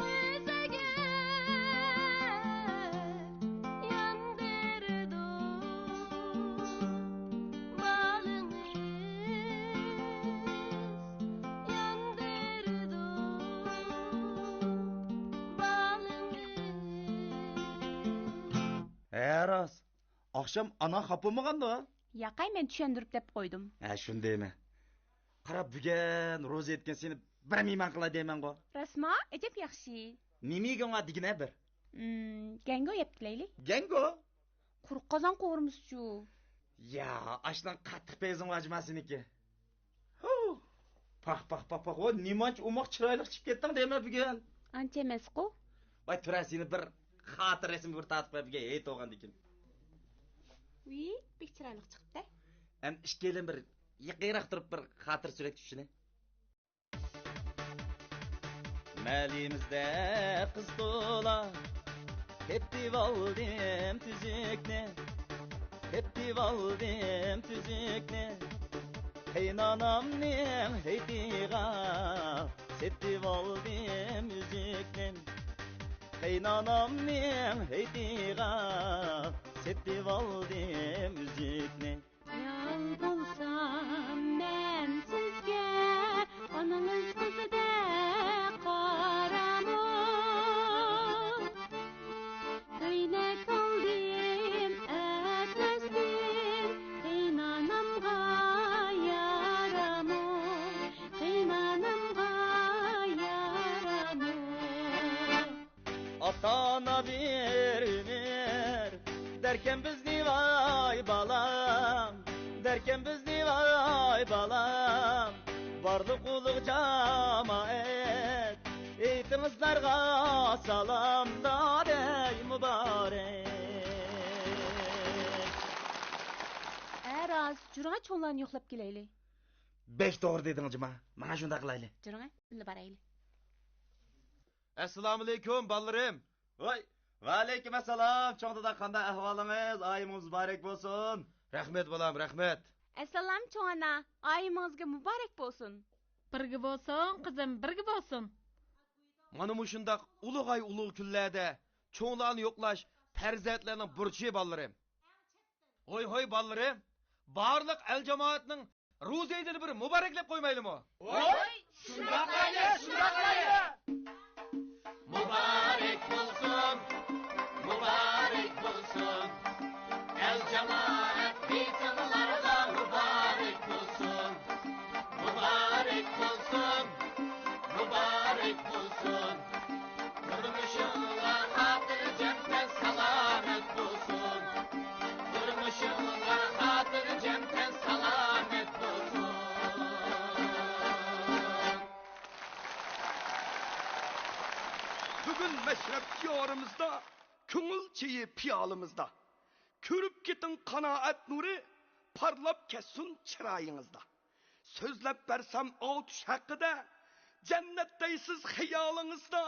ئۆزىگە ياندۇرىدۇ بالىڭىز، ياندۇرىدۇ بالىڭىز. ھە راست، ئاخشام ئاناڭ خاپا بولمىغاندۇ؟ ياقەي، مەن چۈشەندۈرۈپ دەپ قويدۇم. ھە، شۇنى دەيمەن. قارا، بۈگۈن روزا ئېيتكەن سېنى بىر مېھمان قىلاي دەيمەنغۇ. راستما؟ ئەجەب ياخشى. نېمە يېگۈڭ بار دېگىنە بىر. ئىم، گەڭگو يەپ كېلەيلى. گەڭگو؟ قۇرۇق قازان قورۇمىسىچۇ؟ يا، ئاشۇنىڭ قاتتىق پەيزىڭ بار جۇما سېنىڭكى. ھۇ! پاخ، پاخ، پاخ، پاخ. ۋو، نېمانچە ئوماق چىرايلىق چىقىپ كەتتىڭ دەيمەن بۈگۈن. ئانچە ئەمەسقۇ. ۋاي، تۇرە، سېنى بىر خاتىرە رەسىمگە بىر تارتىپ قوياي بۈگۈن، ھېيت بولغاندىكىن. ۋىي، بەك چىرايلىق چىقىپتۇ. ئەمدى ئىككىيلەن بىر يېقىنراق تۇرۇپ بىر خاتىرە سۈرەتكە چۈشىلى. مەھەللىمىزدە قىز تولا، تېپىۋالدىم تۈزۈكنى، تېپىۋالدىم تۈزۈكنى. قېينانامنىڭ ھېيتىغا سېتىۋالدىم ئۈزۈكنى. قېينانامنىڭ ھېيتىغا سېتىۋالدىم ئۈزۈكنى. ئايال بولسام مەن سىزگە، ئانىڭىز قىزىدەك قارامۇ؟ كۆينەك ئالدىم ئەتلەستىن، قېينانامغا يارامۇ؟ قېينانامغا يارامۇ؟ ئاتا-ئانا بىر ئۆمۈر، دەركەن بىزنى ۋاي بالام، دەركەن بىزنى ۋاي بالام. بارلىق ئۇلۇغ جامائەت، ھېيتىڭىزلارغا سالام، دادەي مۇبارەك. ھە راست، جۈرۈڭە چوڭلارنى يوقلاپ كېلەيلى. بەك توغرا دېدىڭ جۇما، مانا شۇنداق قىلايلى. جۈرۈڭە، بىللە بارايلى. ئەسسالامۇئەلەيكۇم، بالىلىرىم. ۋاي، ۋەئەلەيكۇم ئەسسالام، چوڭ دادا، قانداق ئەھۋالىڭىز؟ ئايىمىڭىز مۇبارەك بولسۇن. رەھمەت، بالام، رەھمەت. ئەسسالام چوڭ ئانا، ئايىمىڭىزگە مۇبارەك بولسۇن. بىرگە بولسۇن قىزىم، بىرگە بولسۇن. مانا مۇشۇنداق ئۇلۇغ ئاي ئۇلۇغ كۈنلەردە چوڭلارنى يوقلاش پەرزەنتلەرنىڭ بۇرچى بالىلىرىم. ھوي ھوي بالىلىرىم، بارلىق ئەل جامائەتنىڭ روزا ئېيىدىنى بىر مۇبارەكلەپ قويمايلىمۇ؟ ھوي، شۇنداق قىلايلى، شۇنداق قىلايلى. مۇبارەك بولسۇن، مۇبارەك بولسۇن. ئەل جامائەت ھېيتىڭلارغا مۇبارەك بولسۇن. مۇبارەك بولسۇن، مۇبارەك بولسۇن. تۇرمۇشۇڭلار خاتىرجەم تەن سالامەت بولسۇن. تۇرمۇشۇڭلار خاتىرجەم تەن سالامەت بولسۇن. بۈگۈن مەشرەپ دىيارىمىزدا، كۆڭۈل چېيى پىيالىمىزدا. كۆرۈپ كېتىڭ قانائەت نۇرى، پارلاپ كەتسۇن چىرايىڭىزدا. سۆزلەپ بەرسەم ئاتۇش ھەققىدە، جەننەت دەيسىز خىيالىڭىزدا.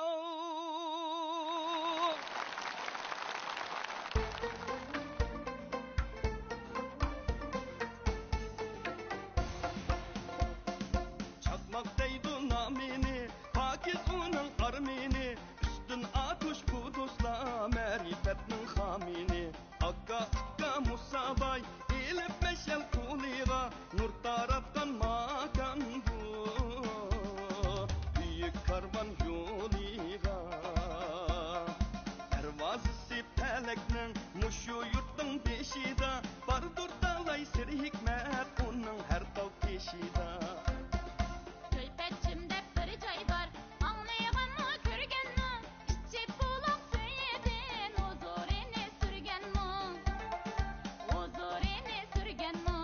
چاقماق دەيدۇ نامىنى، پاكىز ئۇنىڭ ئارمىنى، ئۈستۈن ئاتۇش بۇ دوستلار، مەرىپەتنىڭ خامىنى. ئاكا، ئۇكا مۇساباي، ئېلىپ مەشئەل قولىغا، نۇر تاراتقان ماكان بۇ، بۈيۈك كارۋان يولىغا. دەرۋازىسى پەلەكنىڭ مۇشۇ يۇرتنىڭ بېشىدا، باردۇر تالاي سىر ھېكمەت ئۇنىڭ ھەر تال تېشىدا. كۆيپەت چىم دەپ بىر جاي بار، ئاڭلىغانمۇ، كۆرگەنمۇ؟ ئىچىپ بۇلاق سۈيىدىن ھۇزۇرىنى سۈرگەنمۇ؟ ھۇزۇرىنى سۈرگەنمۇ؟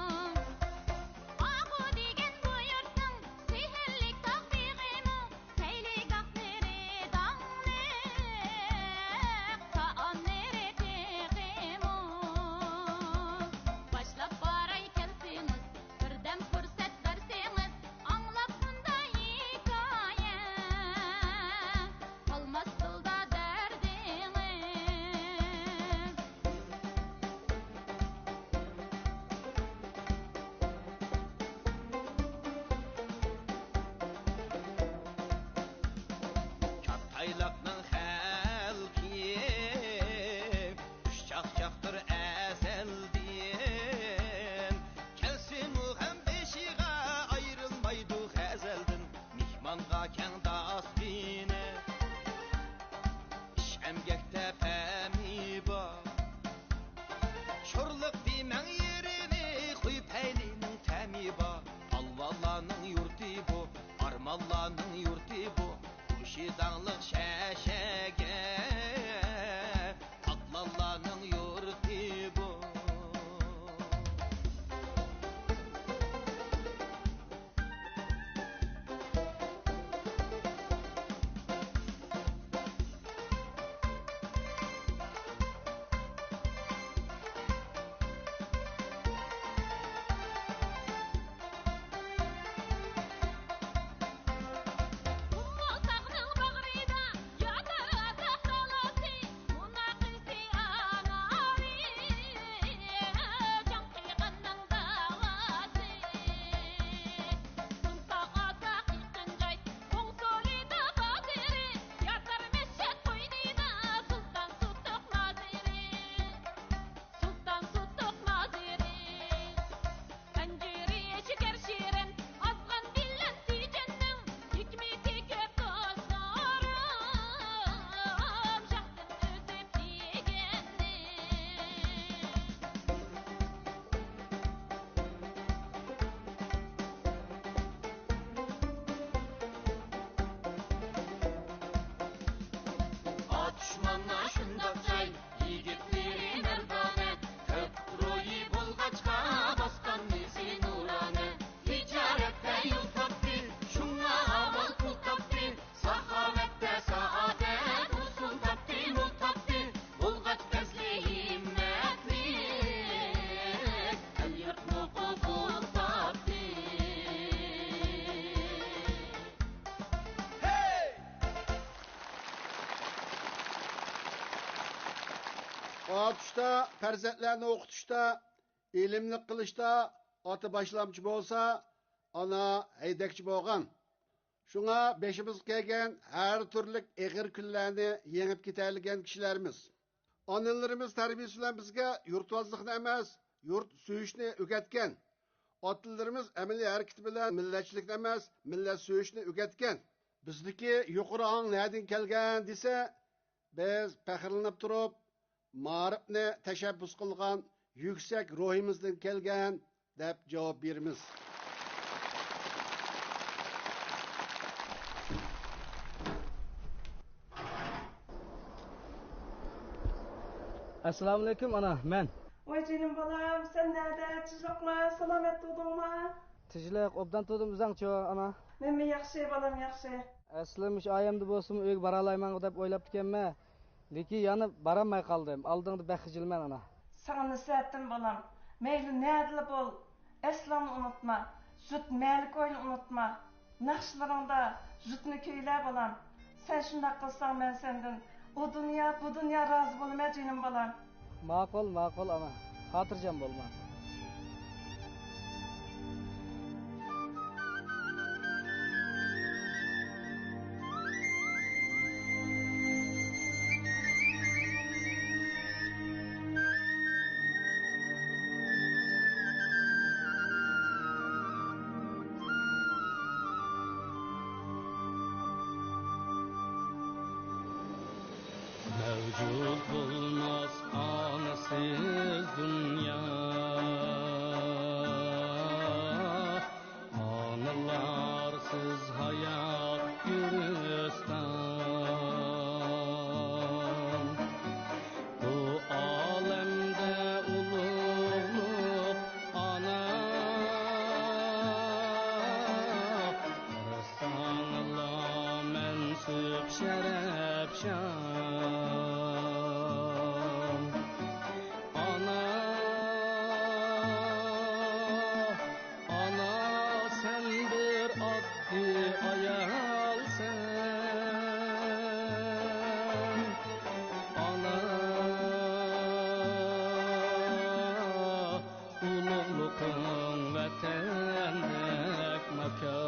ئاغۇ دېگەن بۇ يۇرتنىڭ سېھىرلىك تاغ بېغىمۇ؟ سەيلىگاھلىرى داڭلىق، تائاملىرى تېخىمۇ. باشلاپ باراي كەلسىڭىز، بىردەم پۇرسەت بەرسىڭىز، ئاڭلاپ بۇنداق ھېكايە، قالماس دىلدا دەردىڭىز. كاتايلىقنىڭ خەلقى ئۈچ چاقچاقتۇر ئەزەلدىن. كەلسىمۇ غەم بېشىغا ئايرىلمايدۇ غەزەلدىن. مېھمانغا كەڭ داستىنى، ئىش ئەمگەكتە پەمى بار. شورلۇق دېمەڭ يېرىنى، خۇي پەيلىنىڭ تەمى بار. پالۋانلارنىڭ يۇرتى بۇ، ئارمانلارنىڭ يۇرتى بۇ. بۇ شىداڭلىق شەشەگە ئاتلانلارنىڭ يۇرتى بۇ. پەنجىرى شېكەر شېرىن، ئازغان بىلەن سىجىننىڭ ھېكمىتى كۆپ دوستلىرىم، شاھدىن ئۆسۈپ يېگەننى. ئاتۇشمانا شۇنداق جاي، يىگىتلىرى مەردانە، كۆپ روھى بولغاچقا، باستانىسى نۇرانە. تىجارەتتە يول تاپتى، شۇڭا ئاۋۋال پۇل تاپتى. ساخاۋەتتە سائادەت، ھوسۇل تاپتى، مول تاپتى. بولغاچ پەزلى ھىممەتلىك، ئەل-يۇرتمۇ قوبۇل تاپتى. ھەي! ئاتۇشتا، پەرزەنتلەرنى ئوقۇتۇشتا، ئىلىملىك قىلىشتا ئاتا باشلامچى بولسا، ئانا ھەيدەكچى بولغان. شۇڭا بېشىمىزغا كەلگەن ھەر تۈرلۈك ئېغىر كۈنلەرنى يېڭىپ كېتەلىگەن كىشىلەرمىز. ئانىلىرىمىز تەربىيىسى بىلەن بىزگە يۇرتۋازلىقنى ئەمەس، يۇرت سۆيۈشنى ئۆگەتكەن. ئاتىلىرىمىز ئەمەلىي ھەرىكىتى بىلەن مىللەتچىلىكنى ئەمەس، مىللەت سۆيۈشنى ئۆگەتكەن. بىزدىكى يۇقىرى ئاڭ نەدىن كەلگەن دېسە، بىز پەخىرلىنىپ تۇرۇپ، مائارىپنى تەشەببۇس قىلغان يۈكسەك روھىمىزدىن كەلگەن، دەپ جاۋاب بېرىمىز. ئەسسالامۇئەلەيكۇم، ئانا، مەن. ۋاي جېنىم بالام، سەن نەدە؟ تىنچلىقما؟ سالامەت تۇردۇڭما؟ تىنچلىق، ئوبدان تۇردۇم، ئۆزۈڭچۇ، ئانا؟ مەنمۇ ياخشى، بالام، ياخشى. ئەسلى مۇشۇ ئايەمدە بولسىمۇ ئۆيگە بارالايمەنغۇ دەپ ئويلاپتىكەنمەن. لېكىن يەنە بارالماي قالدىم. ئالدىڭدا بەك خىجىلمەن، ئانا. ساڭا نەسىھەتتىن، بالام. مەيلى نەدىلا بول، ئەسلىڭنى ئۇنتۇما. زۇت مەلىكوينى ئۇنتۇما. ناخشىلىرىڭدا زۇتنى كۈيلە، بالام. سەن شۇنداق قىلساڭ، مەن سەندىن ئۇ دۇنيا، بۇ دۇنيا رازى بولىمەن، جېنىم بالام. ماقۇل، ماقۇل، ئانا. خاتىرجەم بولما. مەۋجۇت بولماس ئانىسىز دۇنيا، ئانىلارسىز ھايات گۈلىستان. بۇ ئالەمدە ئۇلۇغلۇق ئانا، ساڭىلا مەنسۇپ شەرەپ شان. ئانا، ئانا، سەن بىر ئاددىي ئايالسەن. ئانا، ئۇلۇغلۇقۇڭ ۋەتەندەك ماكان.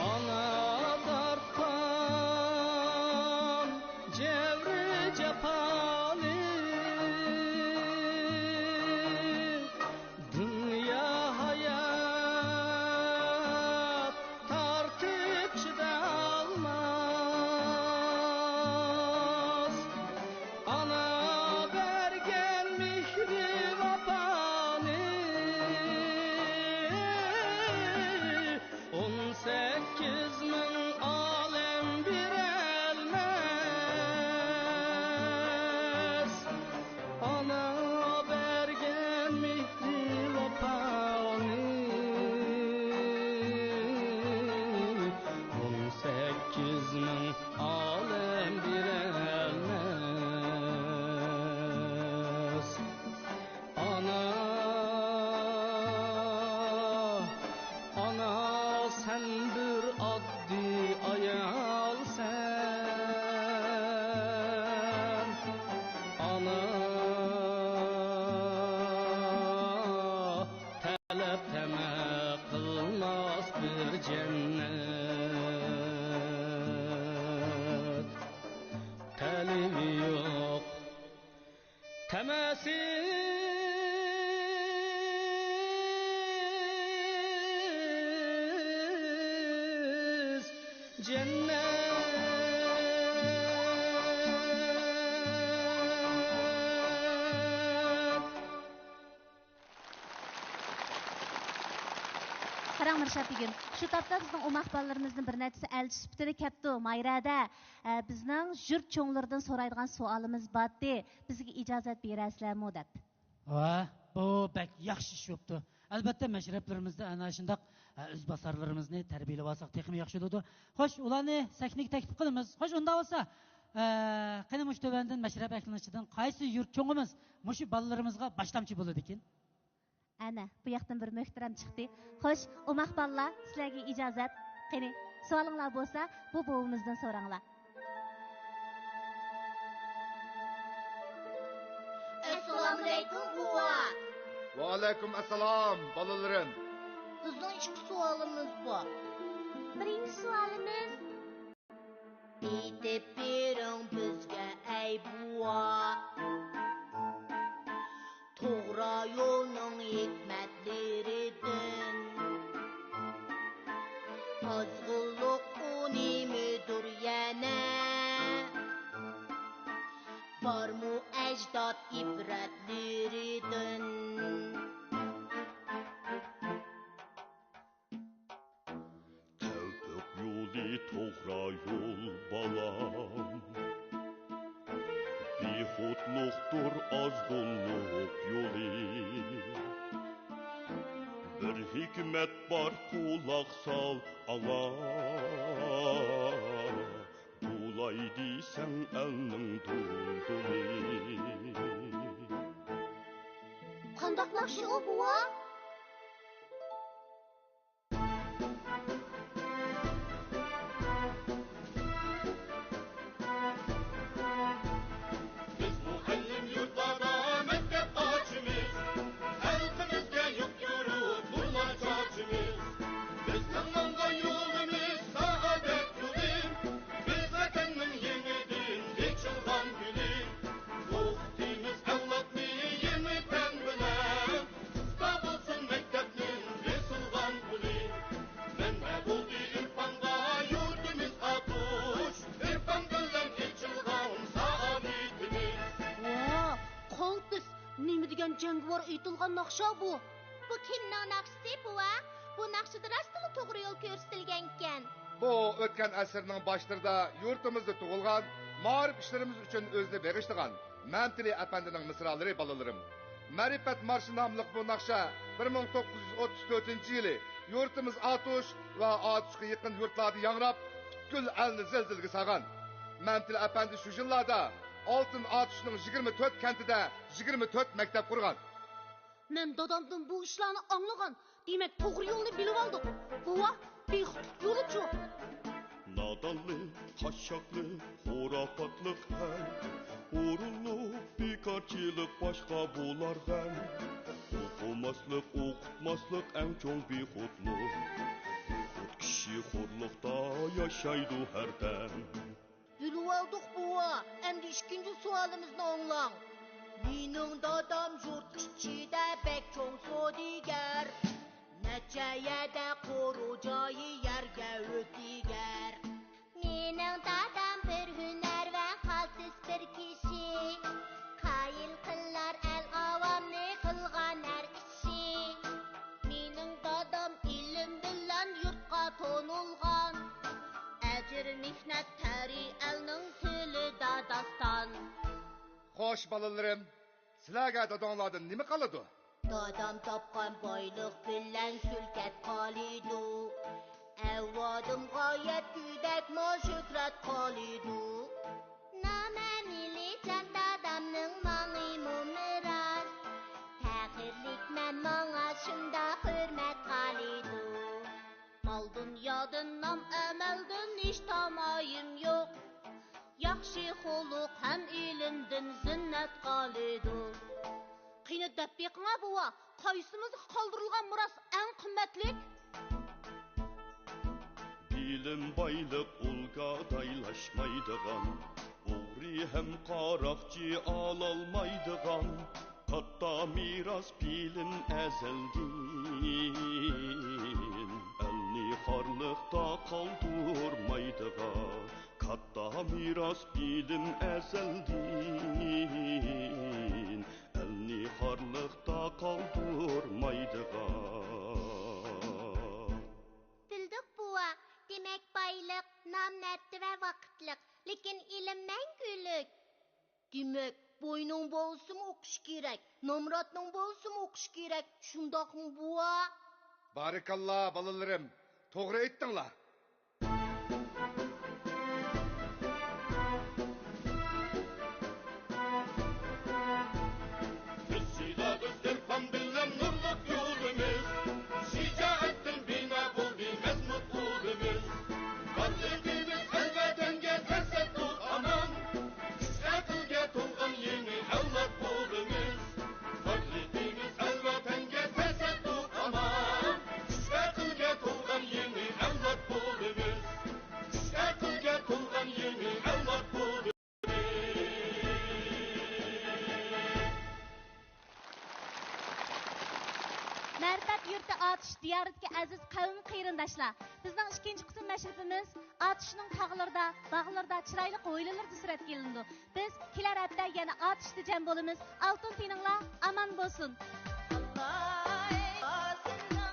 ئانا تارتقان جەۋرى جاپانى، دۇنيا ھايات تارتىپ چىدالماس. ئانا بەرگەن مېھرى ۋاپانى، ئون سەككىز مىڭ ئالەم بېرەلمەس. ئانا بەرگەن مېھرى ۋاپانى، ئون سەككىز مىڭ ئالەم بېرەلمەس. ئانا، ئانا، سەن بىر ئاددىي ئايالسەن. ئانا، تەلەپ تەمە قىلماس بىر جەننەت. تەلىمى يوق، تەمەسىز جەننەت. قاراڭ، مىرشات بېگىم، شۇ تاپتا بىزنىڭ ئوماق بالىلىرىمىزدىن بىر نەچچىسى ئەلچى سۈپىتىدە كەپتۇ. ماھىرەدە، ئە، بىزنىڭ يۇرت چوڭلىرىدىن سورايدىغان سوئالىمىز بارتى، بىزگە ئىجازەت بېرەرسىلەرمۇ دەپ. ۋە، بۇ بەك ياخشى ئىش بوپتۇ. ئەلۋەتتە، مەشرەپلىرىمىزدە ئەنە شۇنداق، ئە، ئىزباسارلىرىمىزنى تەربىيەلىۋالساق تېخىمۇ ياخشى بولىدۇ. خوش، ئۇلارنى سەھنىگە تەكلىپ قىلىمىز. خوش، ئۇنداق بولسا، ئە، قېنى، مۇشۇ تۆۋەندىن مەشرەپ ئەھلىنىڭ ئىچىدىن قايسى يۇرت چوڭىمىز مۇشۇ بالىلىرىمىزغا باشلامچى بولىدىكىن؟ ئەنە، بۇ ياقتىن بىر مۆھتەرەم چىقتى. خوش، ئوماق بالىلار، سىلەرگە ئىجازەت. قېنى، سوئالىڭلار بولسا، بۇ بوۋىمىزدىن سوراڭلار. ئەسسالامۇئەلەيكۇم، بوۋا. ۋەئەلەيكۇم ئەسسالام، بالىلىرىم. بىزنىڭ ئىككى سوئالىمىز بار. بىرىنچى سوئالىمىز. ئېيتىپ بېرىڭ بىزگە، ئەي بوۋا، توغرا يولنىڭ ھېكمەتلىرىدىن. ئازغۇنلۇق ئۇ نېمىدۇر يەنە؟ بارمۇ ئەجداد ئىبرەتلىرىدىن؟ تەۋپىق يولى توغرا يول، بالام. بىخۇدلۇقتۇر ئازغۇنلۇق يولى. بىر ھېكمەت بار، قۇلاق سال ئاڭا. بۇلاي دېسەڭ ئەلنىڭ دۇلدۇلى. قانداق ناخشا ئۇ، بوۋا؟ بىز مۇئەللىم يۇرتلاردا مەكتەپ ئاچىمىز، خەلقىمىزگە يۇرت يۇرت نۇرلار چاچىمىز. بىزنىڭ ماڭغان يولىمىز سائادەت يولى، بىز ۋەتەننىڭ يېڭىدىن ئېچىلغان گۈلى. ئوقۇتىمىز ئەۋلادنى يېڭى پەن بىلەن، ئۇستا بولسۇن مەكتەپنىڭ بېسىلغان قولى. مەنبە بولدى ئىرپانغا يۇرتىمىز ئاتۇش، ئىرپان بىلەن ئېچىلغان سائادىتىمىز. ۋاھ، قالتىس، نېمە دېگەن جەڭگىۋار ئېيتىلغان ناخشا بۇ؟ بۇ كىمنىڭ ناخشىسى، بوۋا؟ بۇ ناخشىدا راستلا توغرا يول كۆرسىتىلگەنكەن. بۇ ئۆتكەن ئەسىرنىڭ باشلىرىدا يۇرتىمىزدا تۇغۇلغان، مائارىپ ئىشلىرىمىز ئۈچۈن ئۆزىنى بېغىشلىغان مەمتىلى ئەپەندىنىڭ مىسرالىرى، بالىلىرىم. مەرىپەت مارشى ناملىق بۇ ناخشا بىر مىڭ توققۇز يۈز ئوتتۇز تۆتىنچى يىلى يۇرتىمىز ئاتۇش ۋە ئاتۇشقا يېقىن يۇرتلاردا ياڭراپ، پۈتكۈل ئەلنى زىلزىلىگە سالغان. مەمتىلى ئەپەندى شۇ يىللاردا ئالتۇن ئاتۇشنىڭ يىگىرمە تۆت كەنتىدە يىگىرمە تۆت مەكتەپ قۇرغان. مەن دادامدىن بۇ ئىشلارنى ئاڭلىغان. دېمەك، توغرا يولنى بىلىۋالدۇق. بوۋا، بىخۇدلۇق يولىچۇ؟ نادانلىق، قاششاقلىق، خۇراپاتلىق ھەم ھۇرۇنلۇق، بىكارچىلىق باشقا بۇلار غەم. ئوقۇماسلىق، ئوقۇتماسلىق ئەڭ چوڭ بىخۇدلۇق. بىخۇد كىشى خورلۇقتا ياشايدۇ ھەردەم. بىلىۋالدۇق، بوۋا. ئەمدى ئىككىنچى سوئالىمىزنى ئاڭلاڭ. مېنىڭ دادام يۇرت ئىچىدە بەك چوڭ سودىگەر. نەچچە يەردە قورۇ جايى، يەرگە ئۆتىگەر. مېنىڭ دادام بىر ھۈنەرۋەن، قالتىس بىر كىشى. قايىل قىلار ئەل ئاۋامنى قىلغان ھەر ئىشى. مېنىڭ دادام ئىلىم بىلەن يۇرتقا تونۇلغان. ئەجىر مېھنەت تەرى ئەلنىڭ تىلىدا داستان. خوش، بالىلىرىم، سىلەرگە داداڭلاردىن نېمە قالىدۇ؟ دادام تاپقان بايلىق بىلەن شىركەت قالىدۇ. ئەۋلادىمغا يەتكۈدەكمۇ شۆھرەت قالىدۇ. نامەمىلى جان دادامنىڭ ماڭىمۇ مىراس. پەخىرلىكمەن ماڭا شۇنداق ھۆرمەت قالىدۇ. مال-دۇنيادىن، نام-ئەمەلدىن ھېچ تامايىم يوق. ياخشى خۇلق ھەم ئىلىمدىن زىننەت قالىدۇ. قېنى دەپ بېقىڭا، بوۋا، قايسىمىزغا قالدۇرۇلغان مىراس ئەڭ قىممەتلىك؟ بىلىم بايلىق ئۇل گادايلاشمايدىغان، ئوغرى ھەم قاراقچى ئالالمايدىغان، كاتتا مىراس بىلىم ئەزەلدىن، ئەلنى خارلىقتا قالدۇرمايدىغان. كاتتا مىراس بىلىم ئەزەلدىن، ئەلنى خارلىقتا قالدۇرمايدىغان. بىلدۇق، بوۋا. دېمەك، بايلىق، نام-مەرتىۋە ۋاقىتلىق، لېكىن ئىلىم مەڭگۈلۈك. دېمەك، بوينىڭ بالىسىمۇ ئوقۇش كېرەك، نامراتنىڭ بالىسىمۇ ئوقۇش كېرەك، شۇنداقمۇ، بوۋا؟ بارىكاللا، بالىلىرىم، توغرا ئېيتتىڭلار. بىز سىلايدۇ ئىرفان بىلەن نۇرلۇق يولىمىز، شىجائەتتىن بىنا بولدى مەزمۇت ئۇلىمىز. مەرىپەت يۇرتى ئاتۇش دىيارىدىكى ئەزىز قەۋم قېرىنداشلار، بىزنىڭ ئىككىنچى قىسىم مەشرىپىمىز ئاتۇشنىڭ تاغلىرىدا، باغلىرىدا، چىرايلىق ھويلىلىرىدا سۈرەتكە ئېلىنىدۇ. بىز كېلەر ھەپتە يەنە ئاتۇشتا جەم بولىمىز. ئالتۇن تېنىڭلار ئامان بولسۇن!